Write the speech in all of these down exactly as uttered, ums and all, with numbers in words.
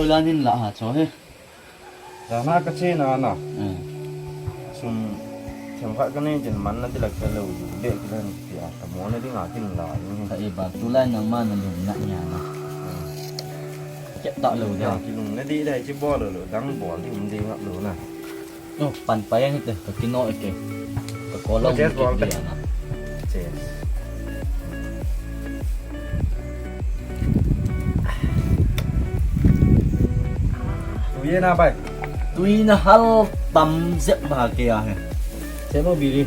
Lanin la ha cho he. Jana ka che na na. Hmm. Sum themkhat ka nei tin man na ti la ka lo, be ti la ni ti a, ka mo na ding a kin la ni. Ka e ba tu lai nang ma na lung na nia na. Hmm. Ka ta lo da. Ki lung na di dai chi bol lo, dang bol di um di ngap lo na. Oh, pan pa yang te, ka kino ke. Ka ko lo. Cheers, bol te. Dia na. Cheers. Tui na bai. Tui na hal tam jep ba ke a he. Che mo biri.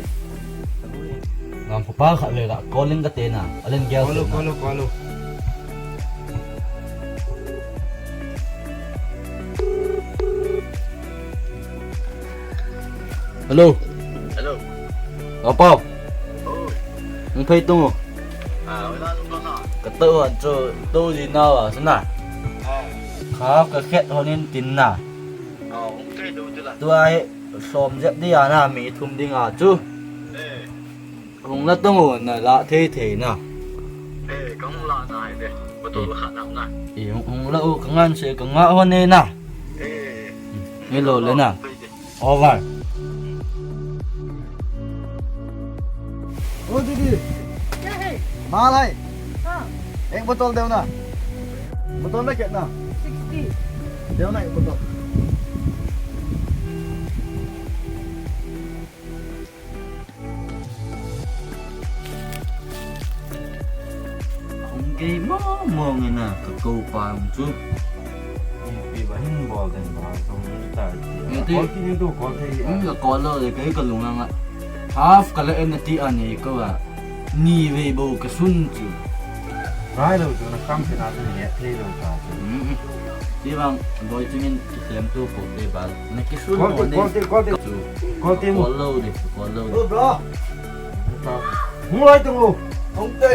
Ngam pa pa kha le ka ko leng ka te na. Alen gel. Ko lo, ko lo, ko lo. Hello. Hello. Apau. Oi. Hung phei tung. Ah, wala nung na. Ka to an cho to ji na wa sana. Ah. Kha ka khet honin tin na. Ah, hung phei tung tu la. Tu ai som jep di ana mi thum ding a chu. Eh. Hung la tong o na la thei thei na. Eh, ka hung la na ai de. Bottle khat nam na. Eh, hung, hung la o ka ngan se ka nga ho ne na. Eh. Ni lo le na. Over. O didi. क्या है? माल है। हाँ। एक बोतल दो ना। बोतल में कितना? सिक्सटी। दो ना एक बोतल। Hung kei mong mong e na, ka ko pa hung chu. Ipi ba hin bol den ba, ka hung ta ti. Ni ti. Call kit ni tu, call thei. Hmm, ka call lo le, kei ka lung anga. Half ka la en na ti a nei ko a. Ni vei bou ka sun chu. Rai lo chu na kham se na chu ni thei lo ta chu. Hmm. Ti bang, boi chu min ki klem tu po te ba. Na ki sun. Call mo te, ne. Call te, call te. Chu. Call te mo. Call lo de, call lo de. Oh, bro. Hung lai tung o. Hung te.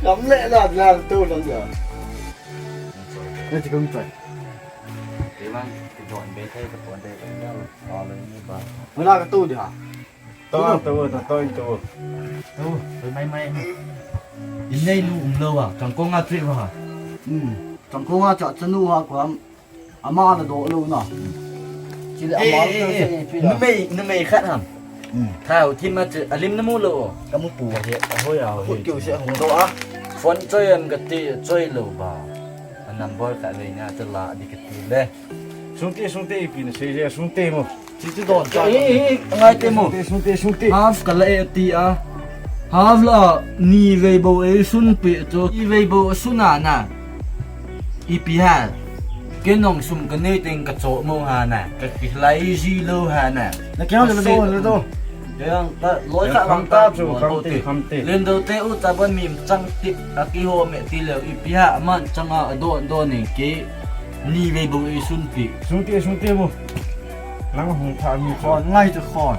Lam le la la tu lam ya. Na chi kong chai. Te man, ki don be thei ka pon de ka ya. Call ni ba. Wala ka tu di ha. To, to, to, to, to. To, mai mai. In nei lu um lo wa, kangkong a trip wa. Hmm. Kangkong a cha chanu wa ko am. Ama na do lo na. Chile ama lo se pi la. Numei, numei khat ham. Hmm. Thao thim a che, alim na mu lo. Ka mu pu he, a hoi a hoi. Kut keu se hung do a. Phone choi am ka ti, choi lo ba. A number ka le na te la di ka ti le. Sungte, sungte ipi na sei je, sungte mo. Chi chi don cha. Eh, eh, eh, ngai te mo. Sungte, sungte, sungte. Half ka la e ti a. Half la ni vei bou e sun pi chu. Ni vei bou sun a na. Ipi ha. Ke nong sum ka nei teng ka cho mo ha na. Ka ki lai ji lo ha na. Na kya le do, le do. Yang ka loi ka lang ta chu, kham te, kham te. Len do te u ta ban mim chang ti a ki ho me ti le ipi ha man chang a don don ni ki ni vei bou i sun pi. Sungte, sungte mo. Lang hung tha mi khon ngai chu khon.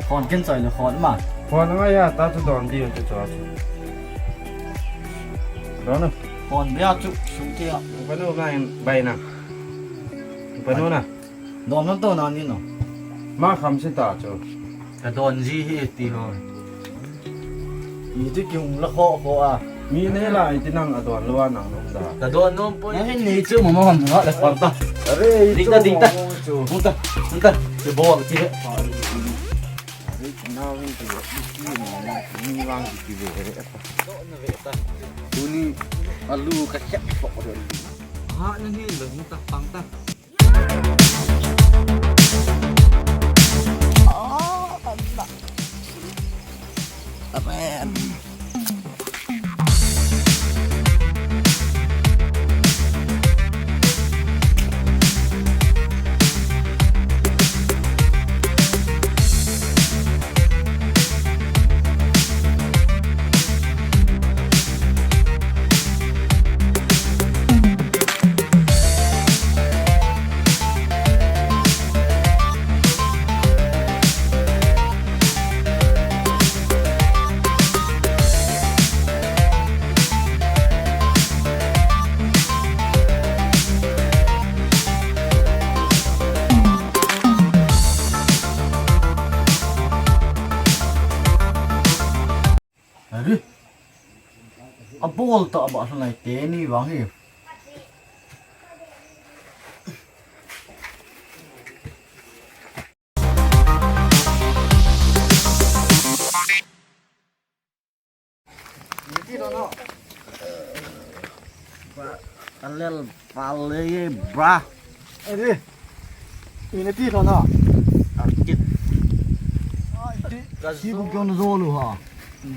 Khon ken choi le khon ma. Khon ngai ya ta chu don di chu cho chu. Don. Khon bia chu sungte a. Panu na in bai na. Panu na. Don na to na ni no. Ma kham se ta chu. Ka don ji hi ti ho. Ni ti kiung la kho kho a. Mi ne la i ti nang a don lo a nang nom da. Ka don nom poi. Nang hin ni chu mo mo ham nga la pang ta. Are, ding ta, ding ta. Ding ta, ding ta. Ti bol ti he. Are, na win ti. Ni mo mo. Ni wang ti ve. Don na ve ta. Tuni alu ka chep fo. Ha na hi lo ni ta pang ta. Abol ta ba hlai te ni vang hi. Alel pale ye bra. Ade. Ina ti thona. Akit. Ka si bu kyon zo lu ha.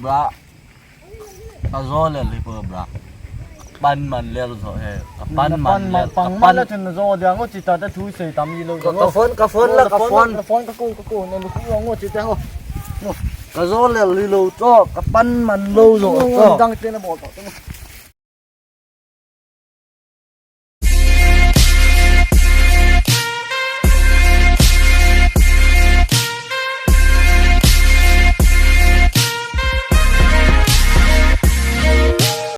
Bra. Ka zo le li po bra. Pan man le zo he. Ka pan man le. Pan man le tin zo dia ngo chi ta ta thu sei tam ni lo. Ka phone, ka phone la, ka phone. Ka phone ka ku, ka ku ne lu ku ngo chi ta ho. Ka zo le li lo to, ka pan man lo zo to. Dang te na bol to.